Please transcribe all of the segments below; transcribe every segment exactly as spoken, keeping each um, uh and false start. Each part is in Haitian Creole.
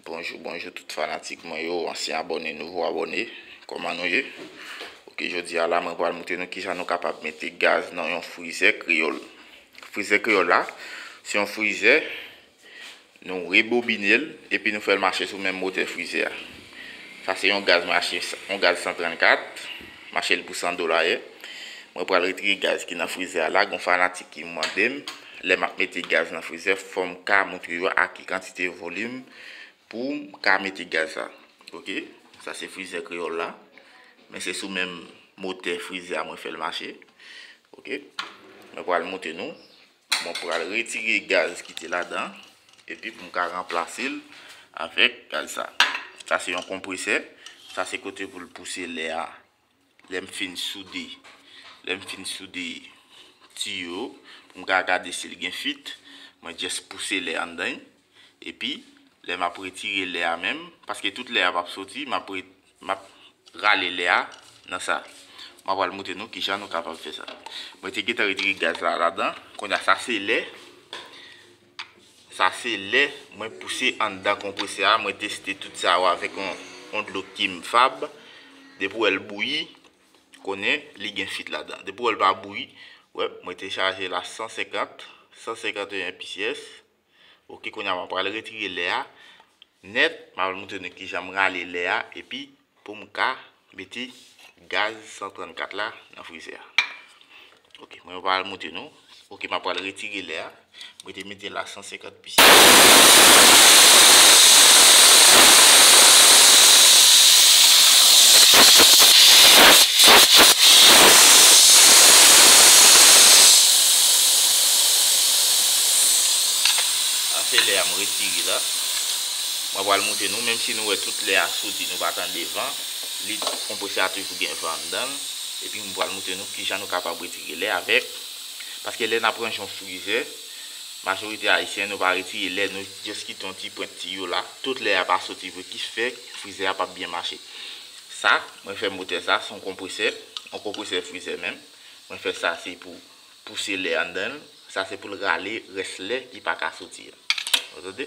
Bonjou, bonjou tout fanatik mwen yo, ansyen abòne, nouvo abòne, kòman nou ye? Ok, jodi a la, mwen pral montre nou kijan nou kapab mete gaz nan yon frizè kreyòl. Frizè kreyòl la, se yon frizè, nou rebobine l, epi nou fè l mache sou menm motè frizè a. Sa se yon gaz mache, yon gaz san trannkat, m achte l pou san dola yè. Mwen pral retire gaz ki nan frizè a la, gon fanatik ki mande m, lè m ap mete gaz nan frizè, fò m ka montre yo a ki kantite volim pou m ka mete gaz la. Ok, sa se frizè kreyòl la. Men se sou menm motè frizè a mwen fè l mache. Ok, mwen pral montre nou. Mwen pral retire gaz ki te ladan. Epi pou m ka ranplase l avèk gaz sa. Sa se yon konpresè. Sa se kote pou l pouse lè a. Lè m fin soude, lè m fin soude tiyo, pou m ka gade si l gen fit, mwen just pouse lè anndan. Epi, lè m ap retire lè a menm, paske tout lè a p ap soti, m ap re-, m ap rale lè a nan sa. Mwen pral montre nou kijan nou kapab fè sa. Mwen te gentan retire gaz la ladan. Kounye a, sa se lè, sa se lè mwen pouse anndan konpresè a, mwen teste tout sa yo avèk yon, yon dlo Kim Fab. Depi w wè l bouyi, konnen li gen fit ladan. Depi w wè l pa bouyi, wè, mwen te chaje l a san senkant, san senkant e en P C S. Ok, kounye a, mwen pral retire lè a nèt, mwen pral montre nou kijan m rale lè a, epi pou m ka mete gaz san trannkat la nan frizè a. Ok, mwen pral montre nou. Ok, mwen pral retire lè a. Mwen te mete l a san senkant P C S. Sa se lè a m retire la. Mwen pral montre nou, menm si nou wè tout lè a soti, nou pa tande van, li, konpresè a toujou gen van anndan l. Epi mwen pral montre nou kijan nou kapab retire lè avèk, paske lè n ap ranje yon frizè, majorite ayisyen nou pa retire lè, nou just kite yon ti pwent tiyo la, tout lè a pa soti vre, ki fè frizè a p ap byen mache. Sa, mwen fè motè sa, se yon konpresè, yon konpresè frizè menm. Mwen fè sa, se pou pouse lè anndan l, sa se pou l rale rès lè ki pa ka soti a. Ou tande?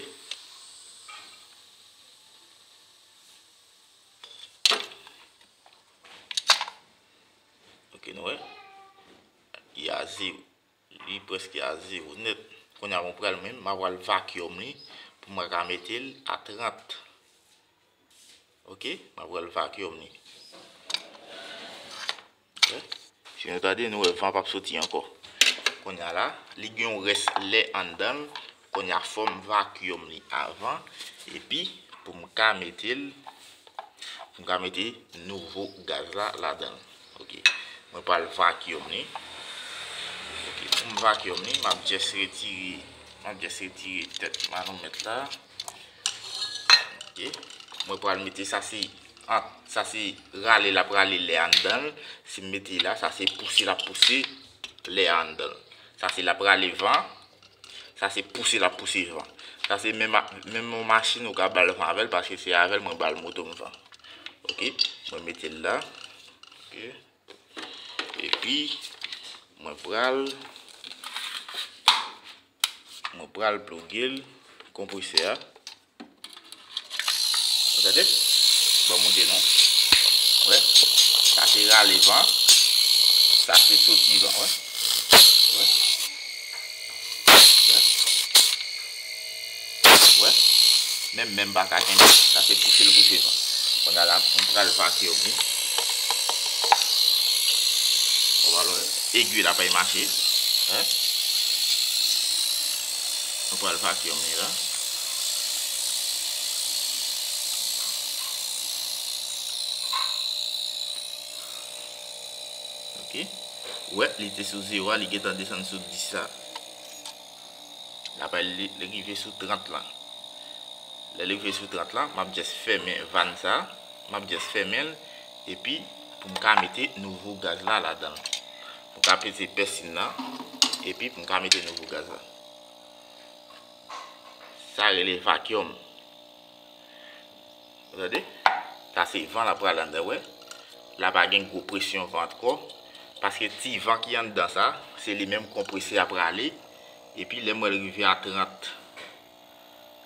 Ok, nou wè. Li a zewo. Li prèske a zewo nèt. Kounye a, mwen pral menm, mwen pral vacuum li pou mwen ka mete l a trant. Ok, mwen pral vacuum li. Ok. Si nou tande, nou wè van p ap soti ankò. Kounye a la, li gen yon rès lè anndan l. Kounye a, fò m vacuum li avan. Epi, pou m ka mete l, pou m ka mete nouvo gaz la ladan l. Ok. Mwen pral vacuum li. Ok. Pou m vacuum li, m ap just retire, m ap just retire tèt manomèt la. Ok. Mwen pral mete sa se, an, sa se rale l ap rale lè anndan l. Si m mete la, sa se pouse l ap pouse lè anndan l. Sa se l ap rale van. Sa se pouse l ap pouse van. Sa se menm, menm yon machin ou ka ba l van avè l, paske se avè l mwen ba l moto m van. Ok, mwen mete l la. Ok. Epi, mwen pral, mwen pral ploge l, konpresè a. Ou tande? Bon, monte non. Wè. Sa se rale van. Sa se soti van, wè. Wè. Wè. Wè. Menm, menm pa ka kenbe. Sa se pouse l pouse van. Kounye a la, m pral vacuum li. Ou pral wè. Egi la pa mache. Hein? Mwen pral vacuum li la. Ok. Ou wè, li te sou zewo a, li gentan desann sou dis la. L ap al, li, li rive sou trant lan. Lè li rive sou trant lan, m ap just fèmen vàn sa. M ap just fèmen l. Epi, pou m ka mete nouvo gaz la ladan l. Pou m ka peze pèsin nan. Epi, pou m ka mete nouvo gaz la. Sa rele vacuum. Ou tande? Sa se van l ap prale anndan, wè. La pa gen gwo presyon van ankò. Paske ti van ki anndan sa, se li menm konpresè a prale. Epi lè m wè l rive a trant,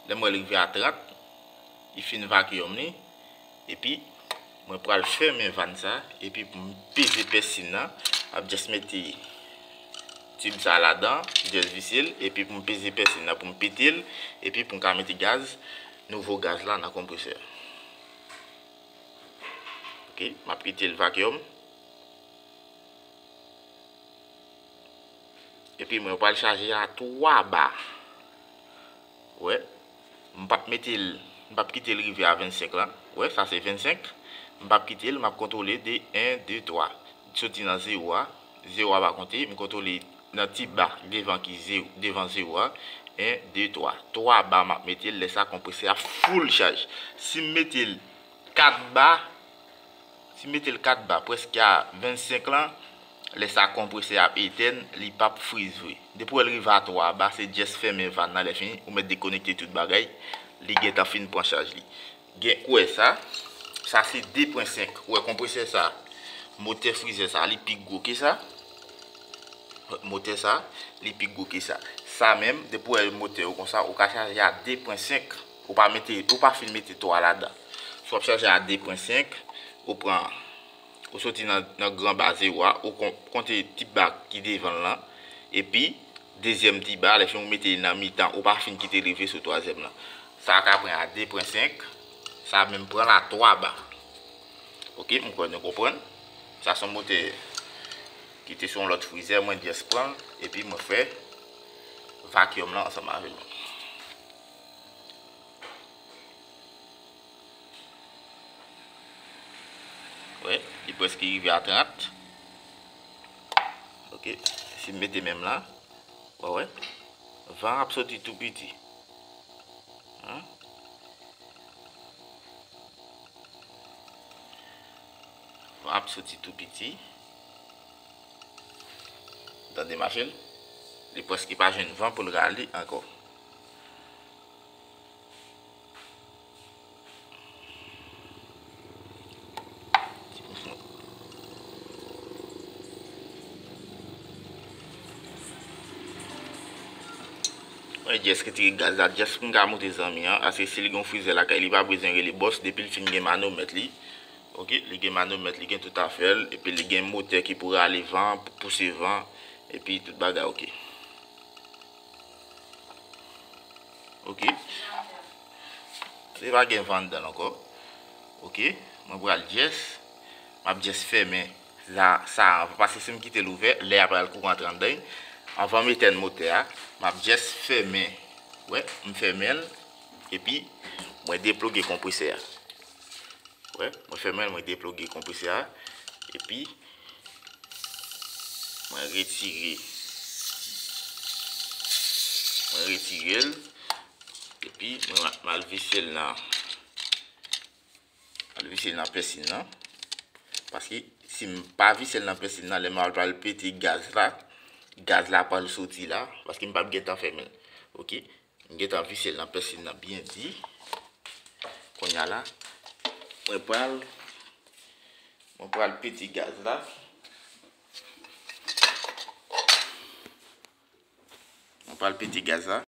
lè m wè l rive a trant, Li fin vacuum li, epi mwen pral fèmen vàn sa, epi pou m peze pèsin nan, m ap just mete tib sa ladan, just vise l, epi pou m peze pèsin nan, pou m pete l, epi pou m ka mete gaz, nouvo gaz la nan konpresè. Ok, m ap kite l vacuum. Epi mwen pral chaje a twa ba. Wè. M p ap mete l, m p ap kite l rive a vennsenk lan. Wè, sa se vennsenk. M p ap kite l, m ap kontwole de en, de, twa. Soti nan zewo a, zewo a pa konte, m kontwole nan ti ba devan ki zewo, devan zewo a, en, de, twa. Twa ba m ap mete l, lè sa konpresè a full chaj. Si m mete l kat ba, Si m mete l kat ba, prèske a vennsenk lan, lè sa konpresè a ap etèn, li p ap friz vre. Depi w wè l rive a twa ba, se just fèmen vàn nan, lè fini, ou mèt dekonekte tout bagay, li gentan fin pran chaj li. Gen, ou wè sa, sa se de pwen senk. Ou wè konpresè sa, motè frizè sa, li pi gwo ke sa. Motè sa, li pi gwo ke sa. Sa menm, depi w wè motè yo konsa, ou ka chaje a de pwen senk. Ou pa mete, ou pa fin mete twa ladan. Si w ap chaje a de pwen senk, ou pran, ou soti nan, nan gran ba zewo a, ou kon-, konte ti ba ki devan l lan, epi dezyèm ti ba, lè fini ou mete li nan mitan, ou pa fin kite l rive sou twazyèm lan. Sa ka pran a de pwen senk, sa menm pran l a twa ba. Ok, m kwè nou konprann. Sa se yon motè ki te sou yon lòt frizè, mwen just pran l, epi mwen fè vacuum lan ansanm avè l. Wè, li prèske rive a trant. Ok, si m mete men m la, w a wè, van ap soti tou piti. Hein? Van ap soti tou piti. Tande mache l? Li prèske pa jwenn van pou l rale ankò. Mwen just retire gaz la, just pou m ka montre zanmi an, paske si li gen yon frizè lakay li, pa bezwen rele bòs, depi l fin gen manomèt li. Ok, li gen manomèt, li gen tout afè l, epi li gen motè ki pou rale van, pou pouse van, epi tout bagay ok. Ok. Se pa gen van anndan l ankò. Ok. Mwen pral just, m ap just fèmen sa, sa a, paske si m kite l ouvè, lè a pral kouran antre anndan. Anvan m etèn motè a, m ap just fèmen. Wè, m fèmen l. Epi, mwen deploge konpresè a. Wè, mwen fèmen l, mwen deploge konpresè a. Epi, mwen retire. Mwen retire l. Epi, mwen, m al vise l nan. M al vise l nan pèsin nan. Paske si m pa vise l nan pèsin nan, lè m al pral pete gaz la, gaz la pral soti la. Paske m p ap gentan fèmen l. Ok? M gentan vise l nan pèsin nan byen di. Kounye a la, mwen pral, mwen pral pete gaz la. Mwen pral pete gaz la.